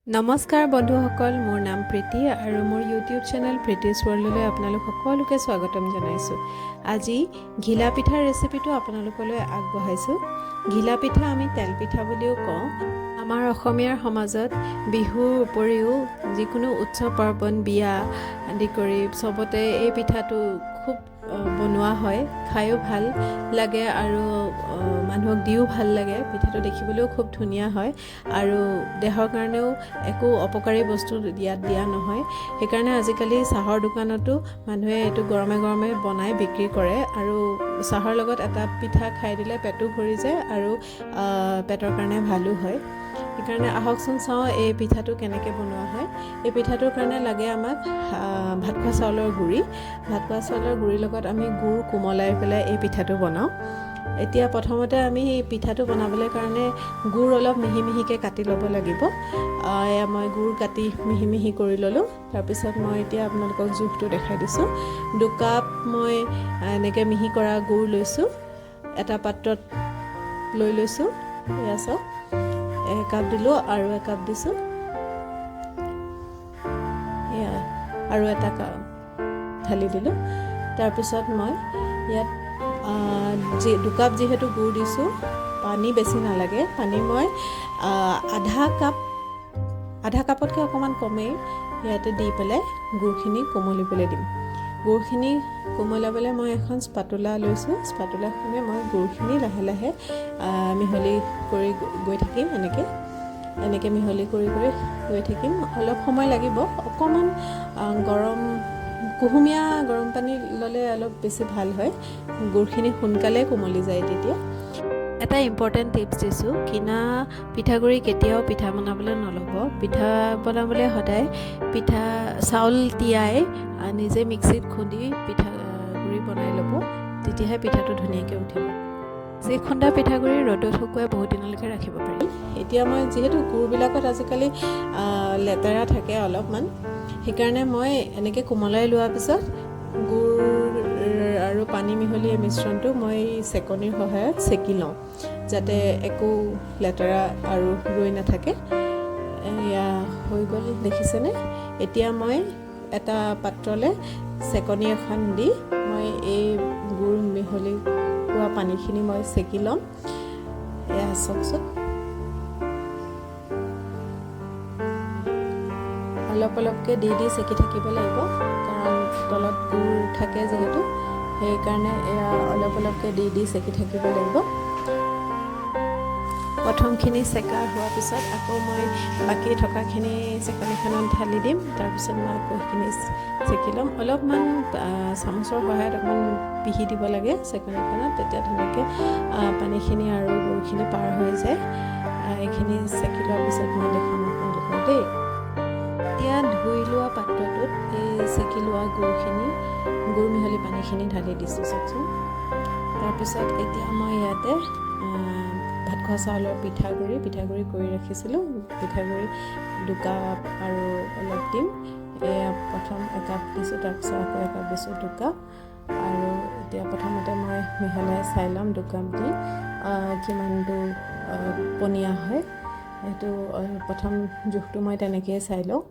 নমস্কাৰ বন্ধুসকল, মোৰ নাম প্ৰীতি আৰু মোৰ ইউটিউব চেনেল প্ৰীতিজ ৱৰ্ল্ডলৈ আপোনালোক সকলোকে স্বাগতম জনাইছোঁ। আজি ঘিলা পিঠাৰ ৰেচিপিটো আপোনালোকলৈ আগবঢ়াইছোঁ। ঘিলা পিঠা আমি তেল পিঠা বুলিও কওঁ। আমাৰ অসমীয়াৰ সমাজত বিহুৰ উপৰিও যিকোনো উৎসৱ পাৰ্বণ, বিয়া আদি কৰি চবতে এই পিঠাটো খুব বনোৱা হয়। খায়ো ভাল লাগে আৰু মানুহক দিও ভাল লাগে। পিঠাটো দেখিবলৈও খুব ধুনীয়া হয় আৰু দেহৰ কাৰণেও একো অপকাৰী বস্তু ইয়াত দিয়া নহয়। সেইকাৰণে আজিকালি চাহৰ দোকানতো মানুহে এইটো গৰমে গৰমে বনাই বিক্ৰী কৰে আৰু চাহৰ লগত এটা পিঠা খাই দিলে পেটো ভৰি যায় আৰু পেটৰ কাৰণে ভালো হয়। সেইকাৰণে আহকচোন চাওঁ এই পিঠাটো কেনেকৈ বনোৱা হয়। এই পিঠাটোৰ কাৰণে লাগে আমাক ভাত খোৱা চাউলৰ গুড়ি। ভাত খোৱা চাউলৰ গুড়িৰ লগত আমি গুড় কোমলাই পেলাই এই পিঠাটো বনাওঁ। এতিয়া প্ৰথমতে আমি এই পিঠাটো বনাবলৈ কাৰণে গুড় অলপ মিহি মিহিকৈ কাটি ল'ব লাগিব। এয়া মই গুড় কাটি মিহি মিহি কৰি ল'লোঁ। তাৰপিছত মই এতিয়া আপোনালোকক জোখটো দেখাই দিছোঁ। 2 কাপ মই এনেকৈ মিহি কৰা গুড় লৈছোঁ, এটা পাত্ৰত লৈ লৈছোঁ। এয়া চাওক, একাপ দিলোঁ আৰু একাপ দিছোঁ। এয়া আৰু এটা কাপ ঢালি দিলোঁ। তাৰপিছত মই ইয়াত যি 2 কাপ যিহেতু গুড় দিছোঁ, পানী বেছি নালাগে। পানী মই আধা কাপ, আধা কাপতকৈ অকণমান কমেই ইয়াতে দি পেলাই গুড়খিনি কোমলিবলৈ দিম। গুড়খিনি কোমলাবলৈ মই এখন স্পাটুলা লৈছোঁ। স্পাটুলাখনে মই গুড়খিনি লাহে লাহে মিহলি কৰি গৈ থাকিম। এনেকৈ এনেকৈ মিহলি কৰি কৰি গৈ থাকিম। অলপ সময় লাগিব। অকণমান গৰম, কুহুমীয়া গৰম পানী ল'লে অলপ বেছি ভাল হয়। গুড়খিনি সোনকালে কোমলি যায় তেতিয়া। এটা ইম্পৰ্টেণ্ট টিপছ দিছোঁ, কিনা পিঠাগুড়ি কেতিয়াও পিঠা বনাবলৈ নল'ব। পিঠা বনাবলৈ সদায় পিঠা চাউল তিয়াই নিজে মিক্সিত খুন্দি পিঠা গুড়ি বনাই ল'ব, তেতিয়াহে পিঠাটো ধুনীয়াকৈ উঠিব। যি খুন্দা পিঠাগুড়ি ৰ'দত শুকুৱাই বহুত দিনলৈকে ৰাখিব পাৰি। এতিয়া মই যিহেতু গুড়বিলাকত আজিকালি লেতেৰা থাকে অলপমান, সেইকাৰণে মই এনেকৈ কোমলাই লোৱাৰ পিছত গুড় আৰু পানী মিহলি এই মিশ্ৰণটো মই চেকনিৰ সহায়ত চেকি লওঁ, যাতে একো লেতেৰা আৰু ৰৈ নাথাকে। এয়া হৈ গ'ল, দেখিছেনে? এতিয়া মই এটা পাত্ৰলৈ চেকনি এখন দি মই এই গুড় মিহলি হোৱা পানীখিনি মই চেকি ল'ম। এয়া চাওকচোন, অলপ অলপকৈ দি দি চেকি থাকিব লাগিব, কাৰণ তলত গুড় থাকে যিহেতু, সেইকাৰণে এয়া অলপ অলপকৈ দি দি চেকি থাকিব লাগিব। প্ৰথমখিনি চেকা হোৱাৰ পিছত আকৌ মই বাকী থকাখিনি চেকনিখনত ঢালি দিম। তাৰপিছত মই আকৌ সেইখিনি চেকি ল'ম। অলপমান চামুচৰ সহায়ত অকণমান পিহি দিব লাগে চেকনিখনত, তেতিয়া ধুনীয়াকৈ পানীখিনি আৰু গুড়খিনি পাৰ হৈ যায়। এইখিনি চেকি লোৱাৰ পিছত মই দেখাম আপোনালোকক দেই। এতিয়া ধুই লোৱা পাত্ৰটোত এই চেকি লোৱা গুড়খিনি, গুড় মিহলি পানীখিনি ঢালি দিছোঁ, চাওকচোন। তাৰপিছত এতিয়া মই ইয়াতে ভাত খোৱা চাউলৰ পিঠাগুড়ি কৰি ৰাখিছিলোঁ। পিঠাগুড়ি 2 কাপ আৰু অলপ দিম। এয়া প্ৰথম একাপ দিছোঁ, তাৰপিছত আকৌ একাপ দিছোঁ, 2 কাপ। আৰু এতিয়া প্ৰথমতে মই মিহলাই চাই ল'ম 2 কাপ দি কিমানটো পনীয়া হয়। সেইটো প্ৰথম জোখটো মই তেনেকৈয়ে চাই লওঁ।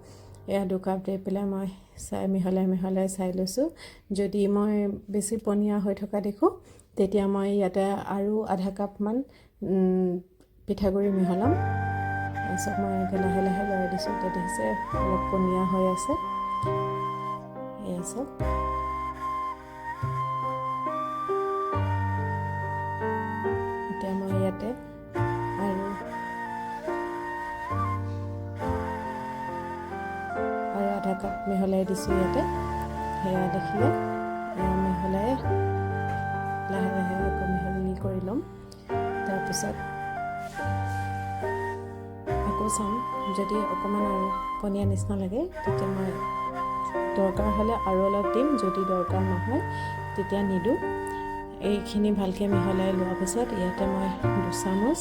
এয়া 2 কাপ দি পেলাই মই চাই মিহলাই মিহলাই চাই লৈছোঁ। যদি মই বেছি পনীয়া হৈ থকা দেখোঁ, তেতিয়া মই ইয়াতে আৰু আধা কাপমান পিঠাগুড়ি মিহলাম। তাৰপিছত মই এনেকৈ লাহে লাহে লৰাই দিছোঁ। এতিয়া দেখিছে, অলপ পনীয়া হৈ আছে। এয়া চাওক। এতিয়া মই ইয়াতে আৰু আধা কাপ মিহলাই দিছোঁ ইয়াতে। সেয়া দেখিলে, মিহলাই লাহে লাহে আকৌ মিহলি কৰি ল'ম। তাৰপিছত আকৌ চাম, যদি অকণমান আৰু পনীয়া নিচিনা লাগে, তেতিয়া মই দৰকাৰ হ'লে আৰু অলপ দিম। যদি দৰকাৰ নহয়, তেতিয়া নিদিওঁ। এইখিনি ভালকৈ মিহলাই লোৱাৰ পিছত ইয়াতে মই 2 চামুচ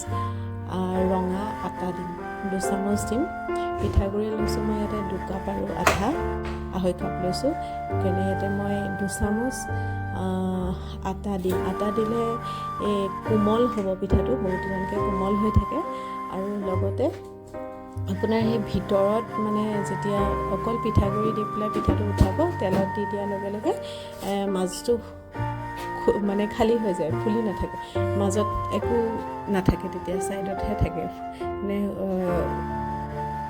ৰঙা আটা দিম। 2 চামুচ দিম। পিঠাগুড়ি লৈছোঁ মই ইয়াতে 2 কাপ আৰু আধা, আঢ়ৈ কাপ লৈছোঁ। সেইকাৰণে ইয়াতে মই 2 চামুচ আটা দিম। আটা দিলে এই কোমল হ'ব পিঠাটো, বহুত দিনলৈকে কোমল হৈ থাকে আৰু লগতে আপোনাৰ সেই ভিতৰত মানে যেতিয়া অকল পিঠাগুড়ি দি পেলাই পিঠাটো উঠাব, তেলত দি দিয়াৰ লগে লগে মাজটো মানে খালী হৈ যায়, ফুলি নাথাকে, মাজত একো নাথাকে, তেতিয়া ছাইডতহে থাকে, মানে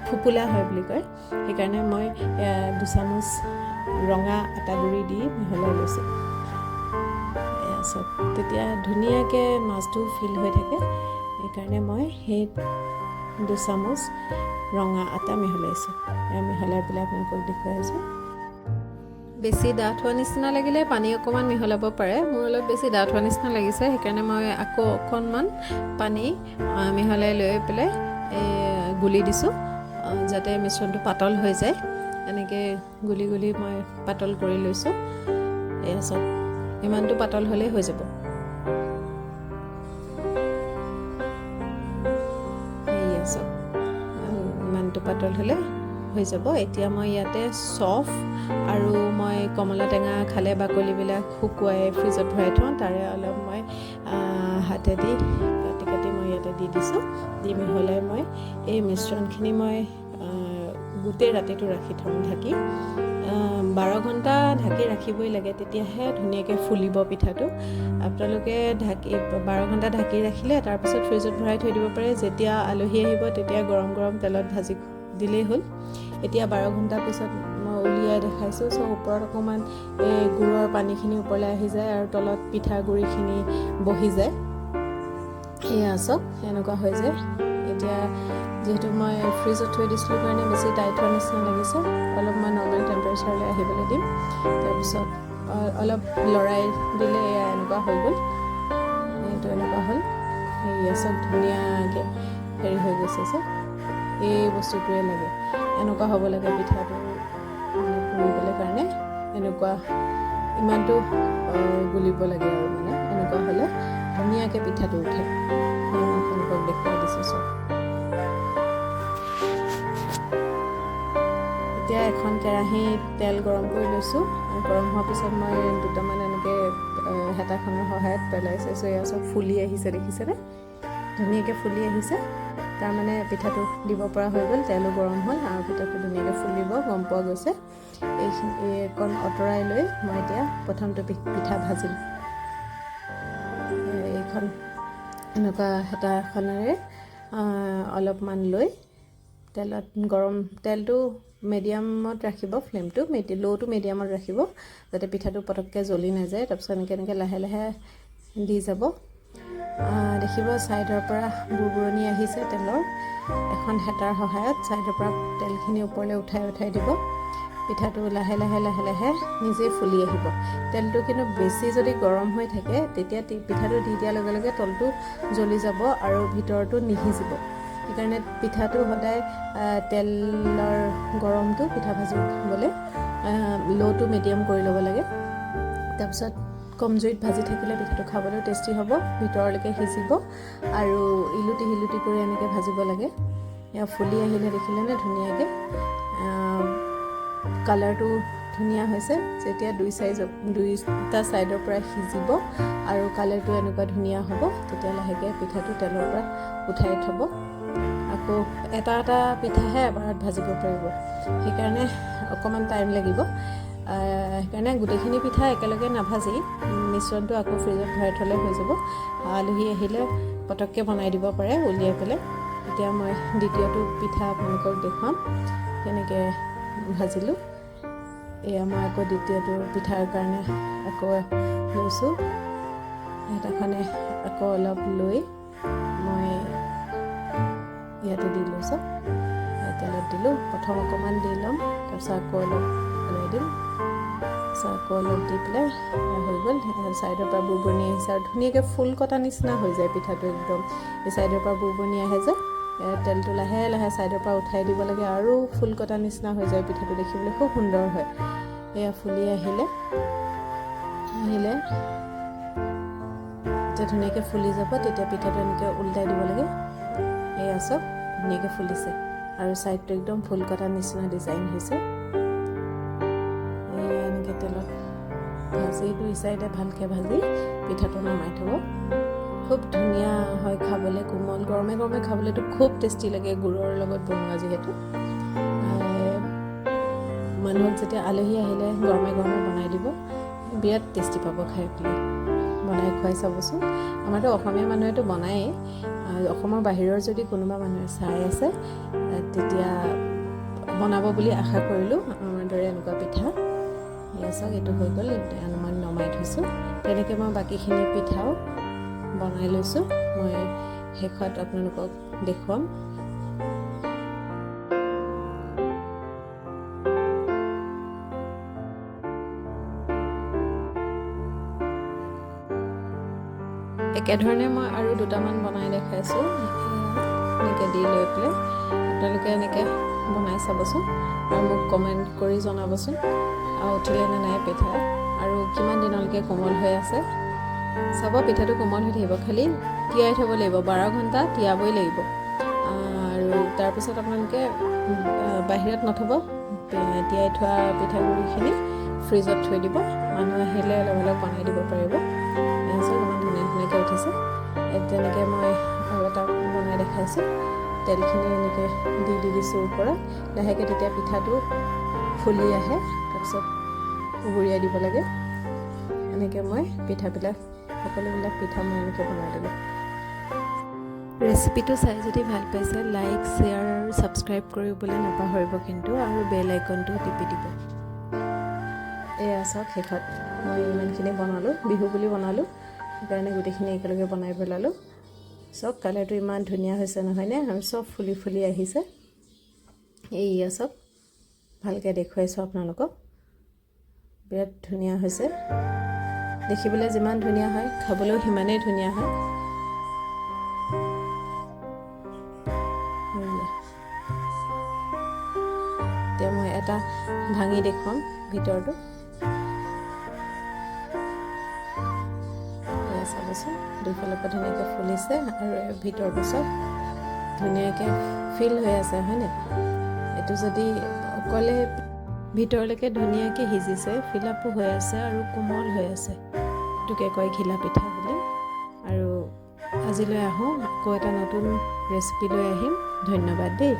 ফোপোলা হয় বুলি কয়। সেইকাৰণে মই 2 চামুচ ৰঙা আটা গুড়ি দি মিহলাই লৈছোঁ। এয়া চাওক, তেতিয়া ধুনীয়াকৈ মাজটো ফিল হৈ থাকে। সেইকাৰণে মই সেই 2 চামুচ ৰঙা আটা মিহলাইছোঁ। এয়া মিহলাই পেলাই আপোনালোকক দেখুৱাই আছোঁ। বেছি ডাঠ হোৱা নিচিনা লাগিলে পানী অকণমান মিহলাব পাৰে। মোৰ অলপ বেছি ডাঠ হোৱা নিচিনা লাগিছে, সেইকাৰণে মই আকৌ অকণমান পানী মিহলাই লৈ পেলাই এই গুলি দিছোঁ, যাতে মিশ্ৰণটো পাতল হৈ যায়। এনেকৈ গুলি গুলি মই পাতল কৰি লৈছোঁ। এয়া চাওক, ইমানটো পাতল হ'লেই হৈ যাব। এয়া চাওক, ইমানটো পাতল হ'লে হৈ যাব। এতিয়া মই ইয়াতে চফ আৰু মই কমলা টেঙা খালে বাকলিবিলাক শুকুৱাই ফ্ৰিজত ভৰাই থওঁ, তাৰে অলপ মই হাতেদি কাটি কাটি মই ইয়াতে দি দিছোঁ। দি মিহলাই মই এই মিশ্ৰণখিনি মই গোটেই ৰাতিটো ৰাখি থ'ম ঢাকি। 12 ঘণ্টা ঢাকি ৰাখিবই লাগে, তেতিয়াহে ধুনীয়াকৈ ফুলিব পিঠাটো। আপোনালোকে ঢাকি 12 ঘণ্টা ঢাকি ৰাখিলে তাৰপিছত ফ্ৰিজত ভৰাই থৈ দিব পাৰে। যেতিয়া আলহী আহিব, তেতিয়া গৰম গৰম তেলত ভাজি দিলেই হ'ল। এতিয়া 12 ঘণ্টাৰ পিছত মই উলিয়াই দেখাইছোঁ। চ' ওপৰত অকণমান এই গুড়ৰ পানীখিনি ওপৰলৈ আহি যায় আৰু তলত পিঠাগুড়িখিনি বহি যায়। এয়া চাওক, এনেকুৱা হৈ যায়। এতিয়া যিহেতু মই ফ্ৰিজত থৈ দিছিলোঁ কাৰণে বেছি টাইট হোৱাৰ নিচিনা লাগিছে, অলপ মই নৰ্মেল টেম্পাৰেচাৰলৈ আহিবলৈ দিম। তাৰপিছত অলপ লৰাই দিলে এয়া এনেকুৱা হৈ গ'ল। এইটো এনেকুৱা হ'ল। এয়া চাওক, ধুনীয়াকৈ হেৰি হৈ গৈছে। চাওক, এই বস্তুটোৱে লাগে, এনেকুৱা হ'ব লাগে পিঠাটো মানে পুৰিবলৈ কাৰণে। এনেকুৱা ইমানটো গুলিব লাগে আৰু মানে এনেকুৱা হ'লে ধুনীয়াকৈ পিঠাটো উঠে। মই আপোনালোকক দেখুৱাই দিছোঁ, চাওক। এতিয়া এখন কেৰাহীত তেল গৰম কৰি লৈছোঁ। গৰম হোৱাৰ পিছত মই দুটামান এনেকৈ হেতাখনৰ সহায়ত পেলাই চাইছোঁ। এয়া চব ফুলি আহিছে, দেখিছেনে? ধুনীয়াকৈ ফুলি আহিছে। তাৰমানে পিঠাটো দিব পৰা হৈ গ'ল। তেলো গৰম হ'ল আৰু পিঠাটো ধুনীয়াকৈ ফুলিব গম পোৱা গৈছে। এইখিনি এইকণ আঁতৰাই লৈ মই এতিয়া প্ৰথমটো পিঠা ভাজিম। এইখন এনেকুৱা হেতা এখনেৰে অলপমান লৈ তেলত, গৰম তেলটো মিডিয়ামত ৰাখিব, ফ্লেমটো ল' টু মিডিয়ামত ৰাখিব, যাতে পিঠাটো পটককৈ জ্বলি নাযায়। তাৰপিছত এনেকৈ এনেকৈ লাহে লাহে দি যাব। দেখিব ছাইডৰ পৰা বুৰবুৰণি আহিছে তেলৰ। এখন হেতাৰ সহায়ত ছাইডৰ পৰা তেলখিনি ওপৰলৈ উঠাই উঠাই দিব। পিঠাটো লাহে লাহে লাহে লাহে নিজেই ফুলি আহিব। তেলটো কিন্তু বেছি যদি গৰম হৈ থাকে, তেতিয়া পিঠাটো দি দিয়াৰ লগে লগে তলটো জ্বলি যাব আৰু ভিতৰটো নিসিজিব। সেইকাৰণে পিঠাটো সদায় তেলৰ গৰমটো পিঠা ভাজিবলৈ ল' টু মিডিয়াম কৰি ল'ব লাগে। তাৰপিছত কম জুইত ভাজি থাকিলে পিঠাটো খাবলৈও টেষ্টি হ'ব, ভিতৰলৈকে সিজিব। আৰু ইলুটি সিলুটি কৰি এনেকৈ ভাজিব লাগে। এয়া ফুলি আহিলে, দেখিলেনে? ধুনীয়াকৈ কালাৰটো ধুনীয়া হৈছে। যেতিয়া দুইটা ছাইডৰ পৰা সিজিব আৰু কালাৰটো এনেকুৱা ধুনীয়া হ'ব, তেতিয়া লাহেকৈ পিঠাটো তেলৰ পৰা উঠাই থ'ব। আকৌ এটা এটা পিঠাহে এবাৰত ভাজিব পাৰিব, সেইকাৰণে অকণমান টাইম লাগিব। সেইকাৰণে গোটেইখিনি পিঠা একেলগে নাভাজি মিশ্ৰণটো আকৌ ফ্ৰিজত ভৰাই থ'লে হৈ যাব। আলহী আহিলে পটককৈ বনাই দিব পাৰে উলিয়াই পেলাই। এতিয়া মই দ্বিতীয়টো পিঠা আপোনালোকক দেখুৱাম কেনেকৈ ভাজিলোঁ। এয়া মই আকৌ দ্বিতীয়টো পিঠাৰ কাৰণে আকৌ লৈছোঁ। হেতাখনে আকৌ অলপ লৈ মই ইয়াতে দি লৈছোঁ, তেলত দিলোঁ। প্ৰথম অকণমান দি ল'ম, তাৰপিছত আকৌ অলপ পেলাই দিম, তাৰপিছত আকৌ অলপ দি পেলাই হৈ গ'ল। ছাইডৰ পৰা বুৰবুৰণি আহিছে আৰু ধুনীয়াকৈ ফুল কটা নিচিনা হৈ যায় পিঠাটো একদম। এই ছাইডৰ পৰা বুৰবুৰণি আহে যে, তেলটো লাহে লাহে ছাইডৰ পৰা উঠাই দিব লাগে আৰু ফুল কটা নিচিনা হৈ যায় পিঠাটো, দেখিবলৈ খুব সুন্দৰ হয়। এয়া ফুলি আহিলে আহিলে যেতিয়া ধুনীয়াকৈ ফুলি যাব, তেতিয়া পিঠাটো এনেকৈ উল্টাই দিব লাগে। এয়া চাওক, ধুনীয়াকৈ ফুলিছে আৰু ছাইডটো একদম ফুল কটা নিচিনা ডিজাইন হৈছে। এয়া এনেকৈ তেলত ভাজি দুই চাইডে ভালকৈ ভাজি পিঠাটো নমাই থ'ব। খুব ধুনীয়া হয় খাবলৈ, কোমল, গৰমে গৰমে খাবলৈতো খুব টেষ্টি লাগে, গুৰৰ লগত বনোৱা যিহেতু। মানুহক যেতিয়া আলহী আহিলে গৰমে গৰমে বনাই দিব, বিৰাট টেষ্টি পাব খাই পেলাই। বনাই খুৱাই চাবচোন। আমাৰতো অসমীয়া মানুহেতো বনায়েই, অসমৰ বাহিৰৰ যদি কোনোবা মানুহে চাই আছে তেতিয়া বনাব বুলি আশা কৰিলোঁ আমাৰ দৰে এনেকুৱা পিঠা। এয়া চাওক, এইটো হৈ গ'ল, অনুমান নমাই থৈছোঁ। তেনেকৈ মই বাকীখিনি পিঠাও বনাই লৈছোঁ, মই শেষত আপোনালোকক দেখুৱাম। একেধৰণে মই আৰু দুটামান বনাই দেখাইছোঁ। এনেকৈ দি লৈ পেলাই আপোনালোকে এনেকৈ বনাই চাবচোন আৰু মোক কমেণ্ট কৰি জনাবচোন আৰু উঠিলে নে নাই পিঠা আৰু কিমান দিনলৈকে কোমল হৈ আছে। চাব, পিঠাটো কোমল হৈ থাকিব, খালি তিয়াই থ'ব লাগিব, 12 ঘণ্টা তিয়াবই লাগিব। আৰু তাৰপিছত আপোনালোকে বাহিৰত নথ'ব, তিয়াই থোৱা পিঠাগুড়িখিনি ফ্ৰিজত থৈ দিব, মানুহ আহিলে লগালগ বনাই দিব পাৰিব। চাওক, ইমান ধুনীয়া ধুনীয়াকৈ উঠিছে। তেনেকৈ মই আৰু এটা বনাই দেখাইছোঁ। তেলখিনি এনেকৈ দি দি দিছোঁ ওপৰত লাহেকৈ, তেতিয়া পিঠাটো ফুলি আহে। তাৰপিছত উবুৰিয়াই দিব লাগে। এনেকৈ মই পিঠাবিলাক, সকলোবিলাক পিঠা মই এনেকৈ বনাই দিলোঁ। ৰেচিপিটো চাই যদি ভাল পাইছে, লাইক, শ্বেয়াৰ আৰু ছাবস্ক্ৰাইব কৰিবলৈ নাপাহৰিব কিন্তু, আৰু বেল আইকনটো টিপি দিব। এয়া চাওক, শেষত মই ইমানখিনি বনালোঁ, বিহু বুলি বনালোঁ সেইকাৰণে গোটেইখিনি একেলগে বনাই পেলালোঁ। চাওক, কালাৰটো ইমান ধুনীয়া হৈছে নহয়নে? আৰু চব ফুলি ফুলি আহিছে। এইয়া চাওক, ভালকৈ দেখুৱাইছোঁ আপোনালোকক, বিৰাট ধুনীয়া হৈছে। দেখিবলৈ যিমান ধুনীয়া হয়, খাবলৈও সিমানেই ধুনীয়া হয়। এইয়া। এতিয়া মই এটা ভাঙি দেখুৱাম ভিতৰটো। এয়া চাবচোন, দুইফালৰ পৰা ধুনীয়াকৈ ফুলিছে আৰু ভিতৰটো চব ধুনীয়াকৈ ফিল হৈ আছে, হয়নে? এইটো যদি অকলে ভিতৰলৈকে ধুনীয়াকৈ সিজিছে, ফিল আপো হৈ আছে আৰু কোমল হৈ আছে। এইটোকে কয় ঘিলা পিঠা বুলি। আৰু আজিলৈ আহোঁ, আকৌ এটা নতুন ৰেচিপি লৈ আহিম। ধন্যবাদ দেই।